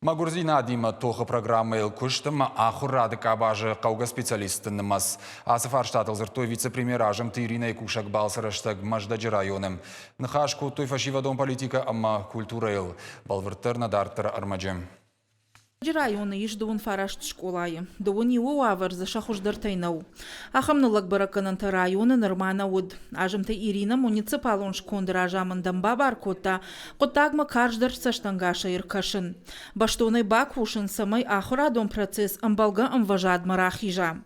Мӕгуырдзинадимӕ тохы программӕйыл куыст ӕмӕ ахуырады къабазы хъӕугӕ специалистты нымӕц. Ацы фарстатыл дзырдтой вице-премьер Азымты Иринӕйы кусӕг балцы рӕстӕг Мӕздӕджы районы. Ныхас кодтой фӕсивӕдон политикӕ ӕмӕ культурӕйыл. Бӕлвырддӕр нӕ дарддӕры ӕрмӕджы. Мӕздӕджы районы ис дыууын фараст скъолайы. Дыууын иуы уавӕр дзы сӕ хуыздӕртӕй нӕу. Ахӕм ныллӕг бӕрӕггӕнӕнтӕ районы нырма нӕ уыд. Азымты Иринӕ муниципалон сконды разамындӕн бабар кодта хъуыддагмӕ карздӕр цӕстӕнгасӕй ӕркӕсын, бӕстонӕй бакусын, цӕмӕй ахуырадон процесс ӕмбӕлгӕ ӕмвӕзадмӕ рахиза.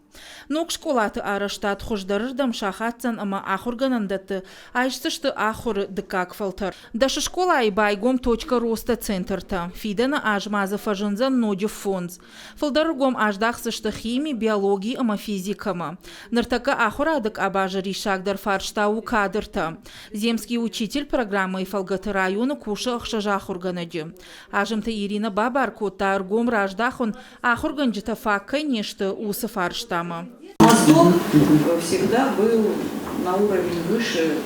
Ног скъолаты арӕзтад хуыздӕрырдӕм сахаддзӕн ӕмӕ ахуыргӕнӕндӕтты айсдзысты ахуыры дыккаг фӕлтӕр. Дӕс скъолайы байгом Точка роста центртӕ. Фидӕны аз ма дзы фӕзындзӕн ноджы фондз. Фылдӕр ргом аздахдзысты хими, биологи ӕмӕ физикӕмӕ. Ныртӕккӕ ахуырады къабазы риссагдӕр фарста у кадртӕ. Земский учитель программӕйы фӕлгӕты районы кусы ӕхсӕз ахуыргӕнӕджы. Азымты Иринӕ бабар кодта ӕргом раздахын, ахуыргӕнджытӕ фаг кӕй не сты, уыцы фарстамӕ. Моздок всегда был на уровень выше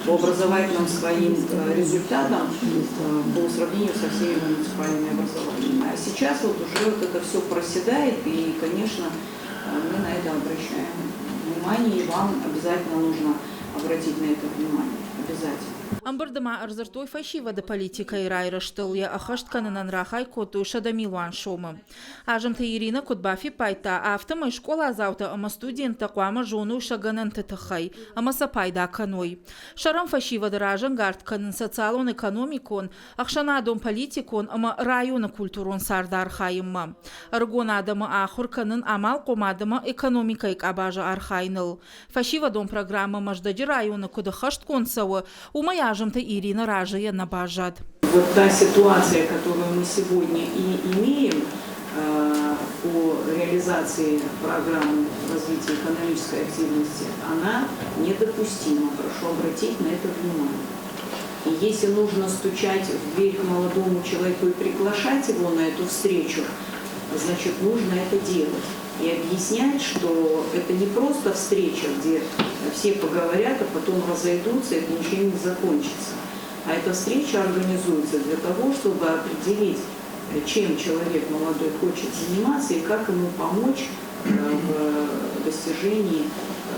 по образовательным своим результатам по сравнению со всеми муниципальными образованиями. А сейчас вот уже вот это все проседает, и, конечно, мы на это обращаем внимание, и вам обязательно нужно обратить на это внимание. Обязательно. Ӕмбырды ма ӕрдзырдтой фӕсивӕды политикӕйы райрӕзтыл, йӕ ӕххӕст кӕнынӕн рахай кодтой 100 милуан сомы. Азымты Иринӕ куыд бафиппайдта, афтӕмӕй скъоладзаутӕ ӕмӕ студенттӕ хъуамӕ зоной сӕ гӕнӕнты тыххӕй ӕмӕ сӕ пайда кӕной. Сӕрӕн фӕсивӕды разӕнгард кӕнын социалон-экономикон, ӕхсӕнадон-политикон ӕмӕ районы культурон царды архайынмӕ. Ӕрыгон адӕмы ахуыр кӕнын амалхъомад ӕмӕ экономикӕйы къабазы архайыныл. Фӕсивӕдон программӕ Мӕздӕджы районы куыд ӕххӕстгонд цӕуы, уымӕй Азымты Иринӕ разыйӕ нӕ баззад. Вот та ситуация, которую мы сегодня и имеем по реализации программы развития экономической активности, она недопустима. Прошу обратить на это внимание. И если нужно стучать в дверь к молодому человеку и приглашать его на эту встречу, значит, нужно это делать. И объяснять, что это не просто встреча, где все поговорят, а потом разойдутся, и это ничем не закончится. А эта встреча организуется для того, чтобы определить, чем человек молодой хочет заниматься и как ему помочь в достижении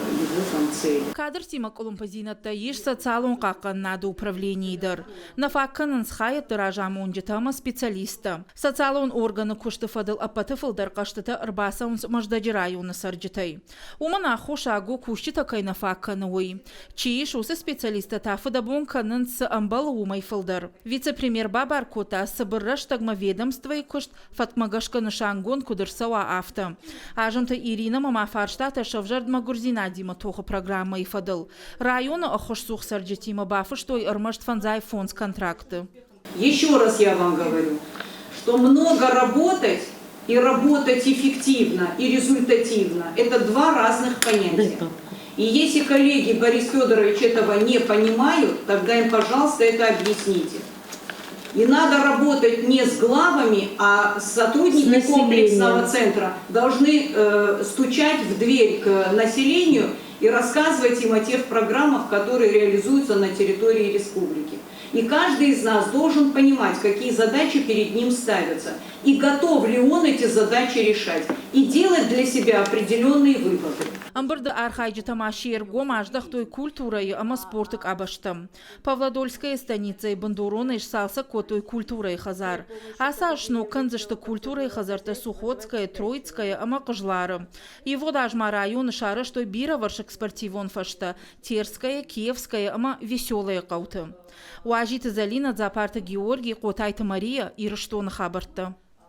его там цели. Кадртимӕ къуылымпыдзинӕдтӕ ис социалон хъахъхъӕнынады управленийы дӕр. Нӕ фаг кӕнынц хайӕдты разамонджытӕ ӕмӕ специалисттӕ. Социалон органы куысты фӕдыл ӕппӕты фылдӕр хъӕстытӕ ӕрбацӕуынц Мӕздӕджы районы цӕрджытӕй. Уымӕн аххосаг у, кусджытӕ кӕй нӕ фаг кӕны, уый. Чи ис, уыцы специалисттӕ та фыдӕбон кӕнынц, цы ӕмбӕлы, уымӕй фылдӕр. Вице-премьер бабар кодта, цыбыр рӕстӕгмӕ ведомствойы куыст фӕткмӕ гӕсгӕ нысангонд куыд ӕрцӕуа, афтӕ. Азымты Иринӕмӕ ма фарстатӕ сӕвзӕрд мӕгуырдзинадимӕ тохы программӕйы фӕдыл. Районы ӕххуысцух цӕрджытимӕ бафыстой ӕрмӕст 55 контракты. Еще раз я вам говорю, что много работать и работать эффективно и результативно – это два разных понятия. И если коллеги Борис Федорович этого не понимают, тогда им, пожалуйста, это объясните. И надо работать не с главами, а сотрудники С комплексного центра должны стучать в дверь к населению и рассказывать им о тех программах, которые реализуются на территории республики. И каждый из нас должен понимать, какие задачи перед ним ставятся, и готов ли он эти задачи решать, и делать для себя определенные выводы. Ӕмбырды архайджытӕ ма се ргом аздӕхтой культурӕйы ӕмӕ спорты къабӕзтӕм. Павлодольская станицӕйы бындуронӕй сцалцӕг кодтой культурӕйы хӕдзар. Ацы аз сног кӕндзысты культурӕйы хӕдзӕрттӕ Сухотская, Троицкая ӕмӕ Хъызлары. Ивгъуыд аз ма районы сарӕзтой бирӕвӕрсыг спортивон фӕзтӕ Терская, Киевская ӕмӕ Веселая хъӕуты. Уазиты Зӕлинӕ, Дзапарты Георгий, Хъотайты Мария, Ирыстоны хабӕрттӕ.